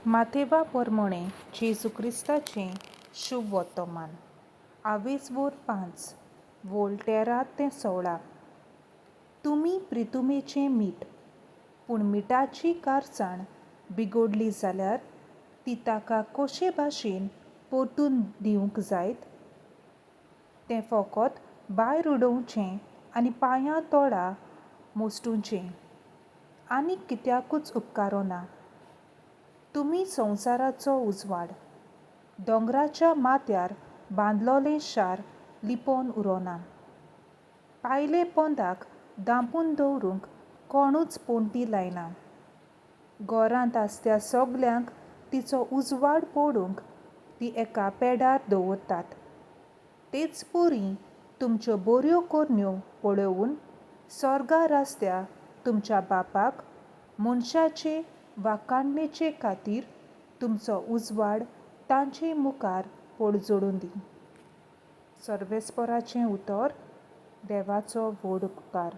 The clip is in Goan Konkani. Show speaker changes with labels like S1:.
S1: मातेवा पोरमोणें जेजू क्रिस्ताचें शुभ वर्तमान आवेजवोर 5 वोल 13 ते 16. तुमी प्रितुमेचें मीठ, पूण मिठाची कारसाण बिगोडली जाल्यार ती ताका कशे भाशेन परतून दिवंक जायत? तें फकत भायर उडोवचें आनी पांयां तोडा मोस्टुचें, आनीक कित्याकूच उपकारना. तुमी संवसाराचो उजवाड. दोंगराच्या माथ्यार बांदलोलें शार लिपोवन उरोना. पायले पोंदाक धांपून दवरूंक कोणूच पोंटी लायना. घरांत आसत्या सगल्यांक तिचो उजवाड पडूंक ती एका पेडार दवरतात. तेच परी तुमच्यो बऱ्यो करण्यो पळोवन सोर्गा रस्त्या तुमच्या बापाक मनशाचे वा काडणेचे खातीर तुमचो उजवाड तांचे मुखार पडजोडूं दी. सर्वेस्पराचें उतर. देवाचो व्हड उपकार.